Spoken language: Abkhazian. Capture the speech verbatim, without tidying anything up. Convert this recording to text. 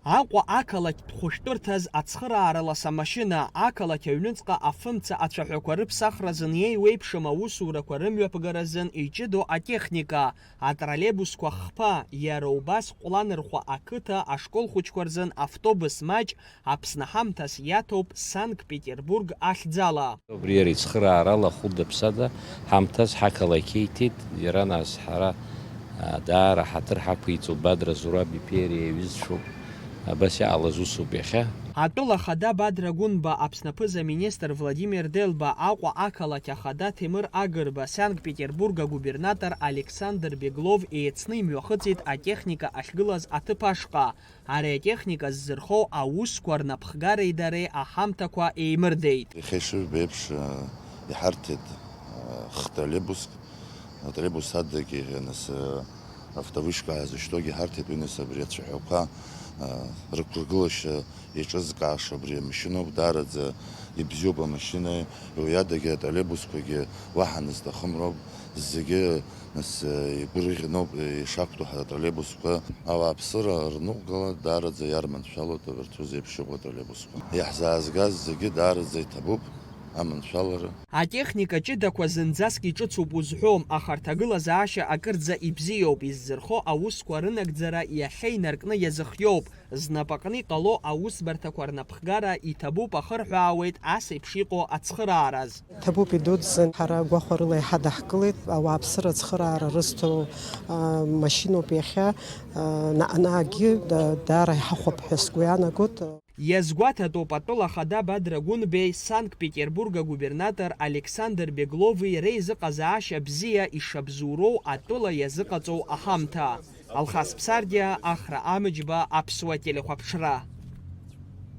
Аҟәа ақалақьтә хәышәтәырҭаз ацхыраара лас амашьына, ақалақь аҩныҵҟа афымца ацәаҳәақәа рыԥсахразын еиуеиԥшым аусурақәа рымҩаԥгаразын иҷыдоу атехника, атроллейбусқәа хԥа, иара убас Ҟәланырхәа ақыҭа ашкол хәыҷқәа рзын автобус маҷ, Аԥсны ҳамҭас иаҭоуп Санкт-Петербург ахьӡала. Убри иара ицхыраарала хәыда-ԥсада ҳамҭас ҳақалақь иҭеит, иара нас ҳара, а, даара ҳаҭыр ҳақәиҵо Бадра Зураб иԥеи иареи аҩызцәоуп, абас иҟалаз усоуп иахьа. Атәыла ахада Бадра Гәынба, Аԥсны аԥыза-министр Владимир Делба, Аҟәа ақалақь ахада Ҭемыр Агрба, Санкт-Петербург агубернатор Александр Беглов еицны имҩахыҵит атехника ахьгылаз аҭыԥ ашҟа. Ари атехника ззырхоу аусқәа рнапхгареи дареи аҳамҭақәа еимырдеит. Иахьа ишыжәбо еиԥш, э, иҳарҭеит, э, хҭа троллейбуск, атроллейбус адагьы, нас, э, автовышка ҳазышьҭоугьы иҳарҭеит, уи нас абри ацәаҳәақәа, э, рықәыргылашьа еиҿызкааша абри амашьыноуп, даараӡа ибзиоуп амашьына, уи адагьы атроллейбусқәагьы уаҳа назҭахым роуп, зегьы Нас, э, игәырӷьаноуп, э, ишақәтәоу ҳара атроллейбусқәа. Ауааԥсыра рныҟәгала даараӡа иарманшәалоуп абарҭ зеиԥш иҟоу атроллейбусқәа. Иаҳзаазгаз зегьы даараӡа иҭабуп, аманшәалара. Атехника ҷыдақәа зынӡаск иҿыцуп узҳәом, аха рҭагылазаашьа акырӡа ибзиоуп, иззырхо аусқәа рынагӡара иахьа инаркны иазыхиоуп. Знапаҟны иҟало аусбарҭақәа рнапхгара иҭабуп, ахырҳәаауеит ас еиԥш иҟоу ацхыраараз. Ҭабуп идуӡӡан, ҳара гәахәарыла иҳадаҳкылеит, ауааԥсыра ацхыраара рызҭо, а, машьыноуп иахьа, а, наҟ-наҟгьы, да-, даара иҳахәап ҳәа сгәы иаанагоит. Иазгәаҭатәуп атәыла ахада Бадра Гәынбеи Санкт-Петербург агубернатор Александр Беглови реизыҟазаашьа бзиа ишабзоуроу атәыла иазыҟаҵоу аҳамҭа. Алхас Ԥсардиа, Ахра Амыџьба, Аԥсуа телехәаԥшра.